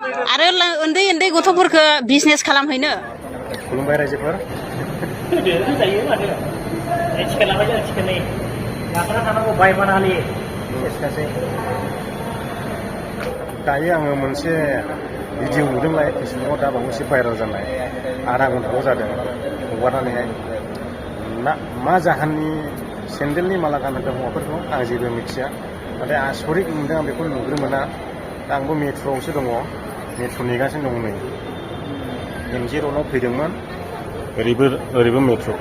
आरो उन्दै उन्दै गथ'फोरखौ बिजनेस खालामहैनो खुलुमबाय रायजोफोर जायो माथो थिखोलांबाय जों थिखोनै गाखोना थानांगौ बायमानालि सेसखासै दायो आङो मोनसे भिडिअ नुदोंलाय फेसबुकाव दा बावैसो भाइरेल जानाय आधा घन्टाल' जादों हगारनानैहाय मा जाहोननि सेन्देलनि माला गानहोदों हौवाफोरखौ आं जेबो मिथिया नाथाय आसरित मोनदों आं बेखौ नुग्रो मोना दा आंबो मेट्र'आवसो दङ मेट्र' नेगासिनो दङ नै MG र'डआव फैदोंमोन ओरैबो मेट्र'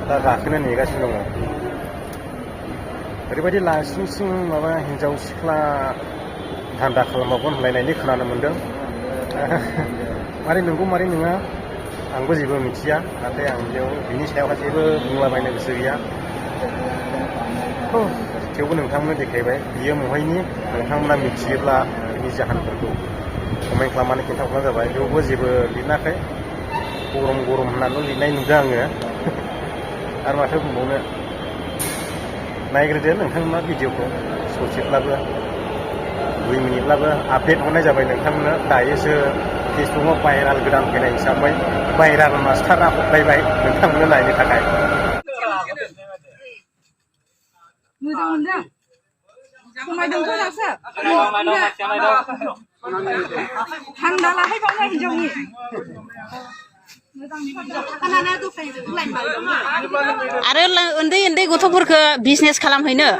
दा गाखोनो नेगासिनो दङ ओरैबायदि लासिं सिं माबा हिन्जाव सिख्ला धान्दा खालामबावगोन होनलायनायनि खोनानो मोन्दों मारै नंगौ मारै नङा आंबो जेबो मिथिया नाथाय आं बेयाव बिनि सायावहाय जेबो बुंलाबायनो गोसो गैया थेवबो नोंथांमोननो देखायबाय बियो महायनि नोंथांमोना मिथियोब्ला बिनि जाहोनफोरखौ कमेन्ट खालामनानै खिन्थाहरनाय जाबाय बेयावबो जेबो लिराखै गरम होननानैल' लिरनाय नुदों आङो आरो माथो बुंबावनो नायग्रोदो नोंथांमोना भिडिअखौ ससेब्लाबो 2 मिनिटब्लाबो आपडेट हरनाय जाबाय नोंथांमोननो दायोसो फेसबुकाव भाइराल गोदान फैनाय हिसाबै भाइराल मास्टारा हरलायबाय नोंथांमोननो नायनो थाखाय आरो उन्दै उन्दै गथ'फोरखौ बिजनेस खालामहैनो